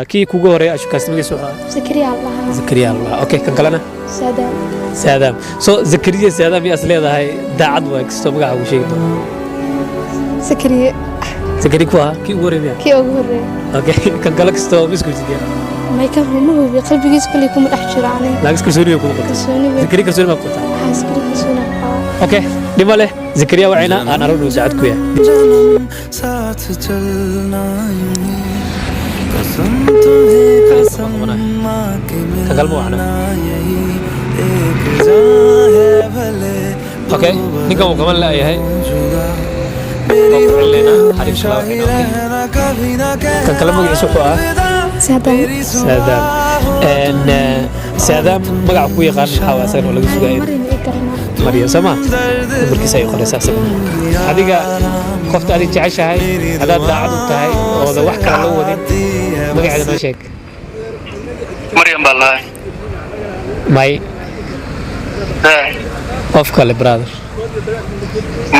Kii kugu horeeya ashukaas magaciisa wuxuu ahaa? Zakariya allaha. Zakariya Allah. Okay, kan kalena? Saadaam. Saadaam. So Zakariya, Saadaam, yaa is leedahay daacad waa, kastoo magaca ugu sheegi doono? Zakariya. Zakariya ku ahaa kii ugu horeeya miya? Kii ugu horeeya. Okay, kan kale kastoo ma isku jidiya? May, kan ma hubi, qalbigiisa kulli kuma dhex jiro aniga. Laakiin kalsooni bay kugu qabtaa? Kalsooni weyn. Zakariya kalsooni baa ku qabtaa? Waxaa Zakariya kalsooni aan qabaa. Okay, dhima leh. Zakariya wacayna aan aragno inuu daacad ku yahay. जन्म साथ चलना यूं ही, कसम तुम्हें कसम माँ के Kan kale ma wacna? मिलना यही एक जान है भले Okay, ninkan wuu qaban la'yahay. जुदा. Waan ku celinaynaa xariifka la शाही wacayna. Okay. रहना कभी ना Kan kale magaciisa wuxuu ahaa? Saadaam. Saadaam. Saadaam magaca ku yaqaan maxaa waa? Asagana waa laga sugaaya. Marin ii garanaa. Mariya soo ma? Nambarkiisa ay qoraysaa asagana. Adiga qofta adig jeceshahay, hadaad daacad u tahay ooda wax kale loo wadin, magaceeda noo sheeg. Maryam baa lahay. May. Qof kale, brother.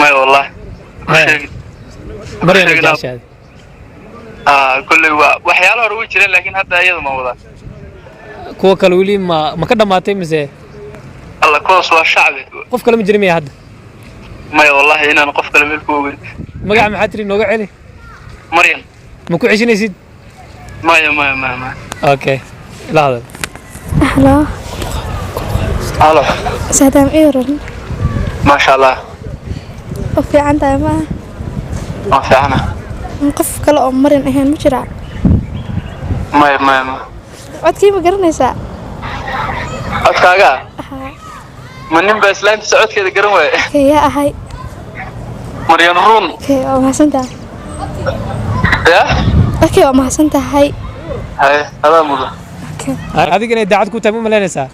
May, wallah. Hee. Maryam Sheegna. jeceshahay? Kolley waa waxyaalo hore way jireen, laakiin hadda iyada ma wadaa. Kuwa kale weli ma ka dhammaatay mise? Alla, kuwaas waa shacbi. Qof kale ma jira miya hadda? Maya, wallahi inaan qof kale meel ku ogeyn. Magaca maxaa tiri? Nooga celi. Maryam. Ma ku ceshinaysid? Maya, maya, maya, maya. Okay, ila hadal. Hello. Halo. Saadaam, ii waran? Maasha Allah. Oo fiican tahay maaha? Waa fiicana. Qof kale oo Marin ahayn ma jiraa? Maya, maya, maya. Codkii ma garanaysaa? Codkaaga? Haa. Ma nin baa islaantiisa codkeeda garan waaye? Okay, yaa ahay? Maryan Ruun. Okay, waa mahadsan tahay. Ya. Okay, waa mahadsan tahay. Haye, adaa mudan. Okay. Adiga inay daacad ku tahay ma malaynaysaa?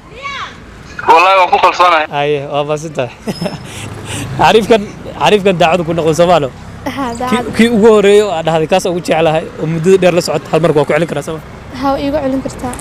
Wallahi waan ku kalsoonahay. Haye, waa mahadsan tahay. Xariifkan, xariifkan daacadu ku noqon soomaalo. Haa, daacad. Kii ugu horeeyay oo aad dhahday kaas ugu jeclahay oo muddada dheer la socota, hal mar waa ku celin karaa, sooma? Haa, waa iigu celin kartaa.